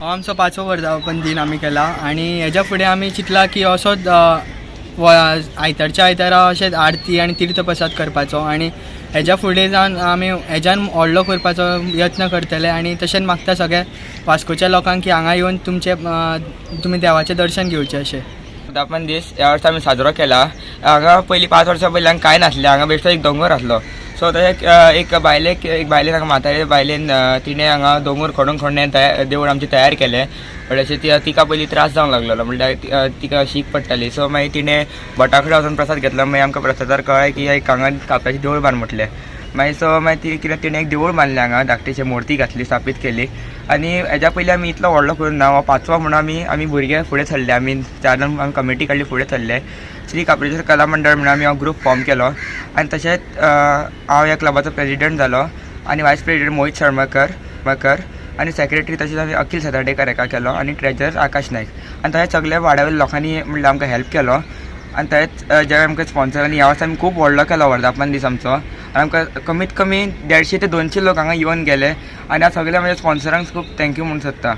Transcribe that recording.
हो आमचो पांचवो वर्धापन दिन आमी केला आनी हेज्या फुडें आमी चिंतला की असोच आयतारच्या आयतारा अशेंच आरती आनी तीर्थप्रसाद करपाचो आनी हेज्या फुडें जावन आमी हेज्यान व्हडलो करपाचो यत्न करतले. आनी तशेंच मागता सगळ्या वास्कोच्या लोकांक की हांगा येवन तुमचें तुमी देवाचें दर्शन घेवचें अशें. वर्धापन दीस ह्या वर्सा आमी साजरो केला. हांगा पयलीं 5 वर्सां पयलीं हांगा कांय नासलें. हांगा बेश्टो एक दोंगर आसलो. सो तशें एक बायलेक हांगा म्हातारे बायलेन तिणें हांगा दोंगर खणून खणून तयार देवूळ आमचें तयार केलें. म्हणल्यार अशें ती तिका पयलीं त्रास जावंक लागलेलो, म्हणल्यार तिका शीक पडटाली. सो मागीर तिणें भटा कडेन वचून प्रसाद घेतलो. मागीर आमकां प्रसादार कळ्ळें की एक हांगा काप्याचें देवूळ बांद म्हटलें. मागीर सो मागीर ती कितें, तिणें एक देवूळ बांदलें हांगा धाकटेशें, मुर्ती घातली, स्थापीत केली. आनी हेज्या पयलीं आमी इतलो व्हडलो करूंक ना. हो पांचवो म्हणून आमी भुरगे फुडें सरले. आमी चार जाण आमी कमिटी काडली, फुडें सरले. श्री काप्रेश्वर कला मंडळ म्हणून आमी हो ग्रूप फॉर्म केलो आनी तशेंच हांव ह्या क्लबाचो प्रेजिडंट जालो आनी वायस प्रेजिडंट मोहीत शर्मकर मकर आनी सेक्रेटरी तशेंच आमी अखिल सताडेकर हेका केलो आनी ट्रेजरर आकाश नायक. आनी तशेंच सगल्या वाड्यावयल्या लोकांनी म्हणल्यार आमकां हेल्प केलो. आनी तशेंच जे आमकां स्पॉन्सरांनी ह्या वर्सा आमी खूब व्हडलो केलो वर्धापन दीस आमचो आनी आमकां कमीत कमी 150 ते 200 लोक हांगा येवन गेले. आनी हांव सगल्या म्हज्या स्पॉन्सरांक खूब thank you म्हणूंक सोदता.